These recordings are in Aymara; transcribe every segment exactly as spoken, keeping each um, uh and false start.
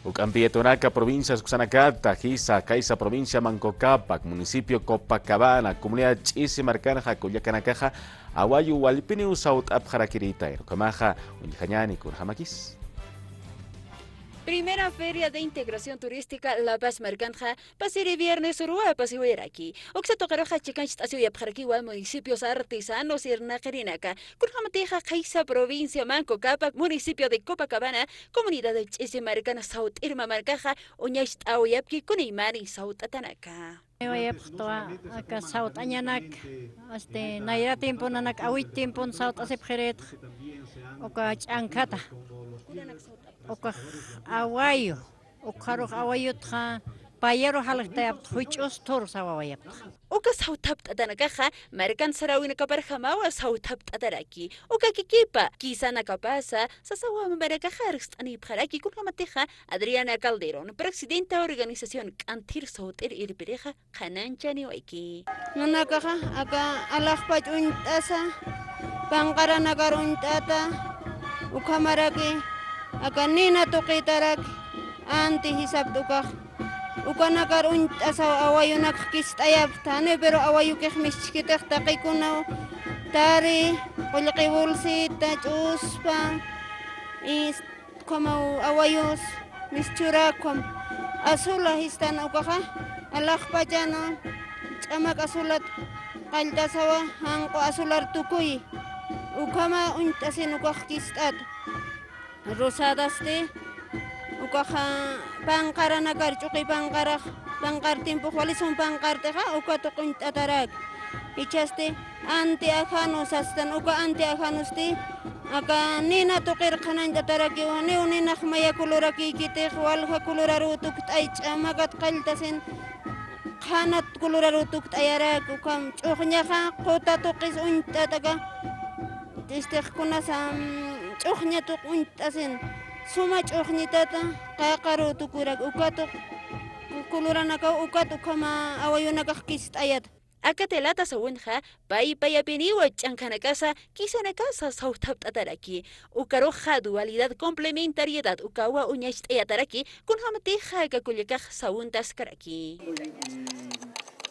Uk'ampi yatiyäwinaka provincias uksanakata, jisa, kaysa provincia Manco Cápac, municipio Copacabana, comunidad Ch'isi markanxa kullakanakaxa awayu wallpiniw sawt'apxarakirïtayna, ukhamaxa uñjañäni kunjamakis. Primera Feria de Integración Turística La Paz markanxa pasiri viernes uruwa pasiwayaraki. Uksa tuqiruxa chikancht'asiwayapxarakiwa municipios artesanos irnaqirinaka. Kunjamatixa kaysa provincia Manco Cápac, municipio de Copacabana, comunidad Ch'isi markan sawt'irma markaxa uñacht'awayapki kunaymani sawt'atanaka. Wayapxtwa aka sawt'añanak, este, nayra tiemponanak awit tiempon sawt'asipxiritx uka ch'ankhata, ukax awayu, ukxarux awayutxa payaru jaljtayapxta, juch'us thur sawawayapxta. Uka sawthapt'atanakaxa markan saräwinakaparjamawa sawthapt'ataraki. Uka kikipa kisanakapasa sasawa mamarakaxa arst'anipxaraki, kunjamatixa Adriana Calderón, presidenta organización K'anthir Sawt'ir irpirixa qhanañchaniwayki. Nanakaxa aka alaxpach uñt'asa, panqaranakar uñt'ata, ukhamaraki aka nina tuqitaraki, anti jisapta ukax. Ukanakar uñt'asaw awayunakx kist'ayapxta, janiw, pero awayukix mischkitix taqikunaw, tari, qullqi bolsita, ch'uspa, y ukhamaw awayus mischura, ukham azula jistan ukaxa, alaxpachan ch'amak azulat qalltasawa, janq'u azular tukuyi, ukhama uñt'asin ukax kist'at. Rosadasti, ukaxa panqaranakar, ch'uqi panqarax, panqar tiempux wali sum panqartixa, uka tuq uñt'atarak. Jichhasti anti ajanus astan, uka anti ajanusti, aka nina tuqir qhanañt'atarakiwa, niw ninax maya colorakiykitix, walja coloraruw tukt'ay, ch'amakat qalltasin, qhanat coloraruw tukt'ayarak, ukham ch'uxñaxa quta tuqis uñt'at aka, istix kunasa, mm, ch'uxña tuq uñt'asin, suma ch'uxñitata qaqaruw tukurak, uka tuq coloranakaw, ukat ukhama awayunakax kist'ayat. Aka telata sawinxa pay payapiniwa ch'ankhanakasa, kisanakasa sawthapt'ataraki. Ukaruxa dualidad complementariedad ukawa uñacht'ayataraki, kunjamatixa aka kullakax sawintaskaraki.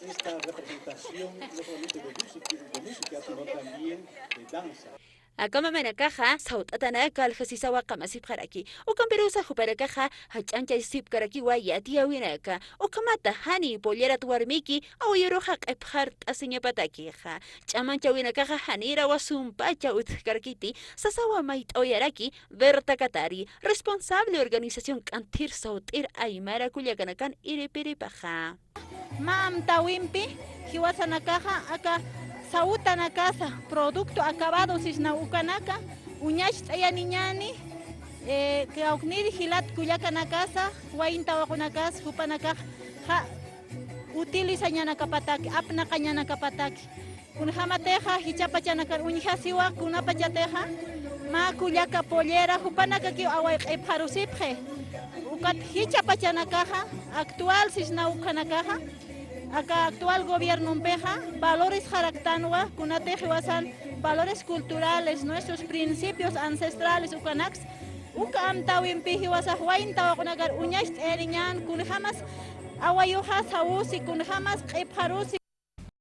Esta representación no solamente de música, de música, sino también de danza. Aka mamanakaxa sawt'atanaka aljasisawa qamasipxaraki. Ukampirusa jupanakaxa jach'añchasipkarakiwa yatiyäwinaka. Ukhamata jani pollerat warmiki awayuruxa q'ipxart'asiñapatakixa. Ch'amanchäwinakaxa janirawa sumpacha utjkarakiti, sasawa mayt'awayaraki Berta Katari, responsable organización K'anthir Sawt'ir Aymara kullakanakan irpiripaxa. Mä amtäwimpi jiwasanakaxa aka sawtanakasa, producto acabado sisna ukanaka uñacht'ayaniñäni, eh, kawknir jilat kullakanakasa, wayn tawaqunakasa, jupanakaxa utilizañanakapataki, apnaqañanakapataki. Kunjamatixa jichhapachanakar uñjasiwa, kunapachatixa mä kullaka pollera jupanakakiw away q'ipxarusipxi. Ukat jichhapachanakaxa, actual sisna ukhanakaxa, aka actual gobiernompixa valores jaraktanwa, kunatix jiwasan valores culturales, nuestros principios ancestrales ukanaks, uka amtäwimpi jiwasax wayn tawaqunakar uñacht'ayaniñän, kunjamas awayuxa sawusi, kunjamas q'ipxarusi.